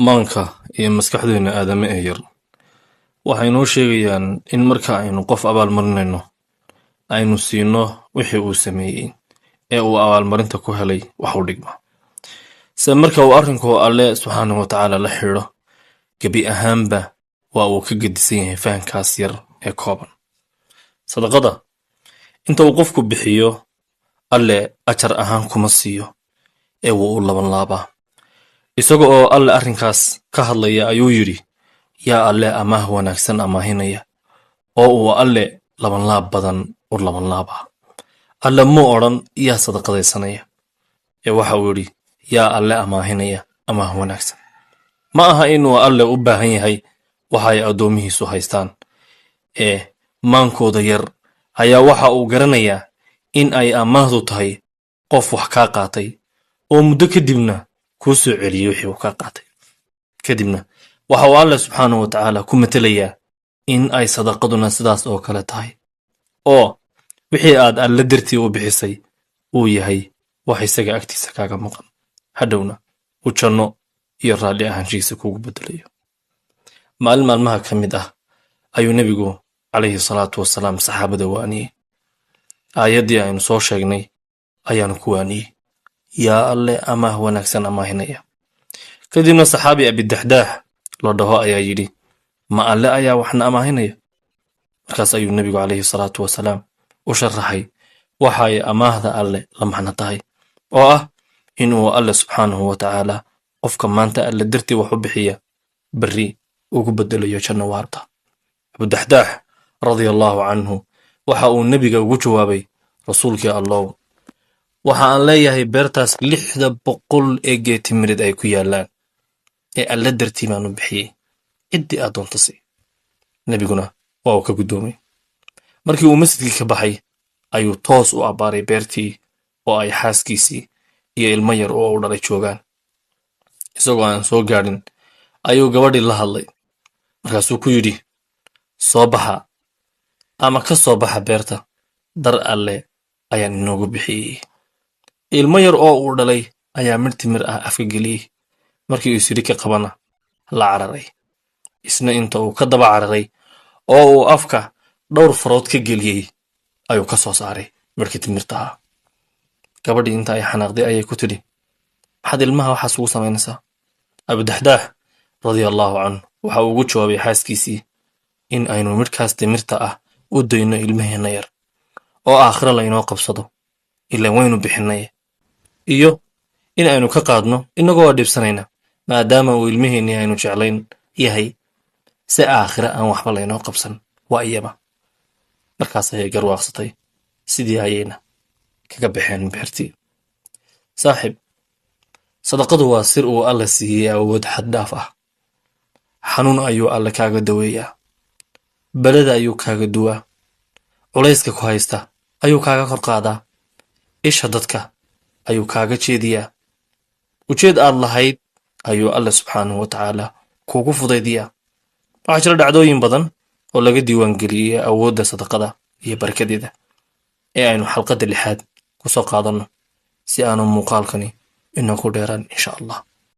Maanka iyo maskaxdeenna aadame ee yar waxay noo sheegayaan in marka aynu qof abaalmarinayno, aynu siino wixii uu sameeyey ee uu abaalmarinta ku helay wax u dhigma. Se marka uu arrinku Alle subxaanahu wa tacaala la xidhiidho, gebi ahaanba waa uu ka gedisan yahay fahankaas yar ee kooban. Sadaqada inta uu qofku bixiyo, Alle ajar ahaan kuma siiyo ee wuu u laban laabaa. Isaga oo Alle arrinkaas ka hadlaya ayuu yidhi: "Yaa Alle amaah wanaagsan amaahinaya oo uu Alle labanlaab badan u labanlaabaa?" Alle muu odhan "yaa sadaqadaysanaya", ee waxa uu yidhi: "Yaa Alle amaahinaya amaah wanaagsan?" Ma aha inuu Alle u baahan yahay waxa ay addoomihiisu haystaan, ee maankooda yar ayaa waxa uu garanayaa in ay amaahdu tahay qof wax kaa qaatay oo muddo kadibna kuu soo celiyey wixii uu kaa qaatay. Kadibna waxa uu Alle subxaanahu wa tacaala ku matelayaa in ay sadaqaduna sidaas oo kale tahay, oo wixii aad Alle dartii u bixisay uu yahay wax isaga agtiisa kaaga maqan, hadhowna uu janno iyo raalli ahaanshihiisa kuugu bedelayo. Maalin maalmaha ka mid ah ayuu Nebigu calayhi salaatu wasalaam saxaabada waaniyey. Aayaddii aynu soo sheegnay ayaanu ku waaniyey: "Yaa Alle amaah wanaagsan amaahinaya?" Kadibna saxaabi Abidaxdaax la dhaho ayaa yidhi: "Ma Alle ayaa waxna amaahinaya?" Markaas ayuu Nebigu calayhi salaatu wasalaam u sharaxay waxa ay amaahda Alle la macno tahay, oo ah inuu Alle subxaanahu wa tacaala qofka maanta Alle dartii wax u bixiya berri ugu bedelayo janno waarta. Abudaxdaax radia allahu canhu waxa uu Nebiga ugu jawaabay: "Rasuulkii Allow, waxa aan leeyahay beertaas 600 ee geed timireed ay ku yaallaan, ee Alle dartii baan u bixiyey. Ciddii aad doonta sii." Nebiguna waa uu ka guddoomay. Markii uu masjidkii ka baxay ayuu toos u abbaaray beertii oo ay xaaskiisii iyo ilmo yar oo u dhalay joogaan. Isagoo aan soo gaadhin ayuu gabadhii la hadlay. Markaasuu ku yidhi: "Soo baxa ama ka soo baxa beerta, dar Alle ayaan inoogu bixiyey." Ilmo yar oo uu dhalay ayaa midh timir ah afka geliyey. Markii uu siri ka qabana la cararay, isna inta uu ka daba cararay oo uu afka dhowr farood ka geliyey ayuu ka soo saaray midhkii timirta ahaa. Gabadhii inta ay xanaaqday ayay ku tidhi: "Maxaad ilmaha waxaas ugu samaynaysaa?" Abudaxdaax radia allahu canhu waxa uu ugu jawaabay xaaskiisii in aynu midhkaas timirta ah u dayno ilmaheenna yar oo aakhiro laynoo qabsado, ilaan waynu bixinay, iyo in aynu ka qaadno innagoo dhibsanayna maadaama uu ilmaheennii aynu jeclayn yahay, si aakhiro aan waxba laynoo qabsan waa iyaba. Markaas ayay garwaaqsatay, sidii ayayna kaga baxeen beertii. Saaxiib, sadaqadu waa sir uu Alla siiyey awood xaddhaaf ah. Xanuun ayuu Alle kaaga daweeyaa, belada ayuu kaaga duwaa, culayska ku haysta ayuu kaaga kor qaadaa, isha dadka ayuu kaaga jeediyaa, ujeed aad lahayd ayuu Alle subxaanahu wa tacaala kuugu fudaydiyaa. Waxaa jira dhacdooyin badan oo laga diiwaangeliyey awoodda sadaqada iyo barakadeeda ee aynu xalqadda lixaad ku soo qaadanno, si aanu muuqaalkani inoogu dheeraan, insha Allah.